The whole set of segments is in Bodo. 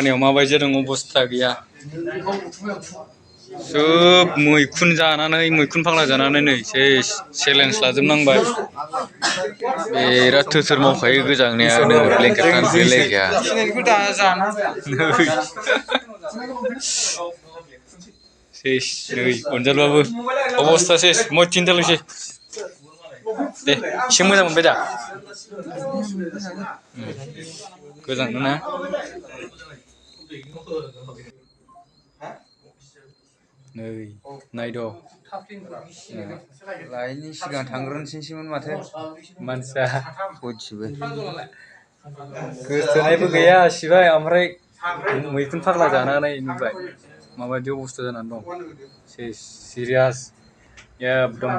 खानायाव माबायदि जादों अबस्था गैया सोब मैखुन जानानै मैखुन फाग्ला जानानै नै सेस चेलेन्ज लाजोबनांबाय बिराद थोर थोर मावखायो गोजांनाया ब्लेंकेट गानफैलाय लायखाया सेस नै अनजालुआबो अबस्था सेस मयथिन थालसै दे एसे मोजां मोनबाय दा गोजांदों ना नै नायद लायनि सिगां थांग्रोनोसैमोन माथो मानसिया सयथिबो गोसथोनायबो गैया सिबाय ओमफ्राय मैखुन फाग्ला जानानै नुबाय माबायदि अबस्था जानानै दं सेस सिरियास एकदम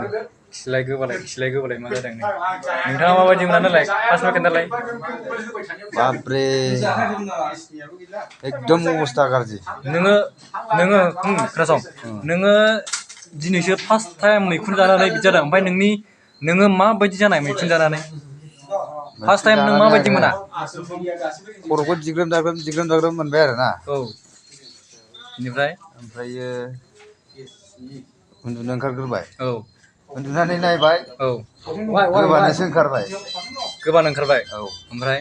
खिलाय गोबालाय मा जादों नोंथाङा माबायदि मोना नालाय फार्स्टआव खोन्थालाय बाब्रे एकदम अबस्था गाज्रि नोङो खोनासं नोङो दिनैसो फार्स्ट टाइम मैखुन जानानै बिदि जादों ओमफ्राय नोङो माबायदि जानाय मैखुन जानानै फार्स्ट टाइम नों माबायदि मोना खर'खौ दिग्रोम दाग्रोम मोनबाय आरो ना औ बेनिफ्राय ओमफ्रायो उन्दुनो ओंखारग्रोबाय औ उन्दुनानै नायबाय औ गोबानोसो ओंखारबाय गोबानो ओंखारबाय औ ओमफ्राय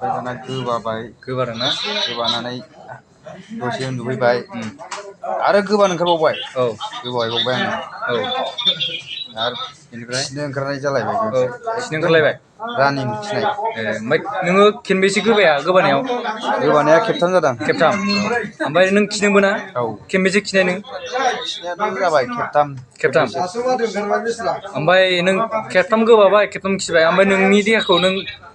दाना गोबाबाय गोबादोंना गोबानानै दसे उन्दुफैबाय आरो गोबानो ओंखारबावबाय औ गोबाहैबावबाय आङो औ आरो बेनिफ्राय खिनो ओंखारनाय जालायबाय औ खिनो ओंखारलायबाय रानिं खिनाय ओमफ्राय नोङो खेनबेसे गोबानायाव गोबानाया खेबथाम जादों खेबथाम ओमफ्राय नों खिनोबो ना औ खेनबेसे खिनाय नों खिनायाथ' जाबाय खेबथाम ओमफ्राय नों खेबथाम गोबाबाय खेबथाम खिबाय ओमफ्राय नोंनि देहाखौ नों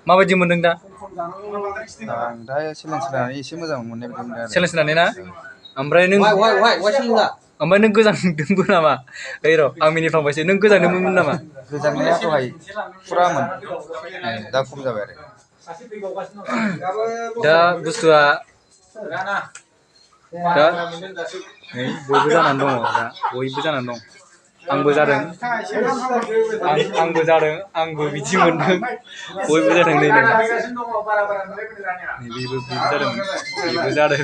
माबायदि मोनदों दा आं दा चेलेन्ज होनानै एसे मोजां मोननाय बायदि मोनदों चेलेन्ज होनानै ना ओमफ्राय नों गोजांदोंबो नामा ओइ र' आं मिनिफ्लांबायसो नों गोजांदोंमोन नामा गोजांनाया दहाय फुरामोन दा खम जाबाय आरो दा बुस्थुआ दा नै बयबो जानानै दङ दा बयबो जानानै दं आंबो जादों आंबो बिदि मोनदों बयबो जादों नै बेबो जादों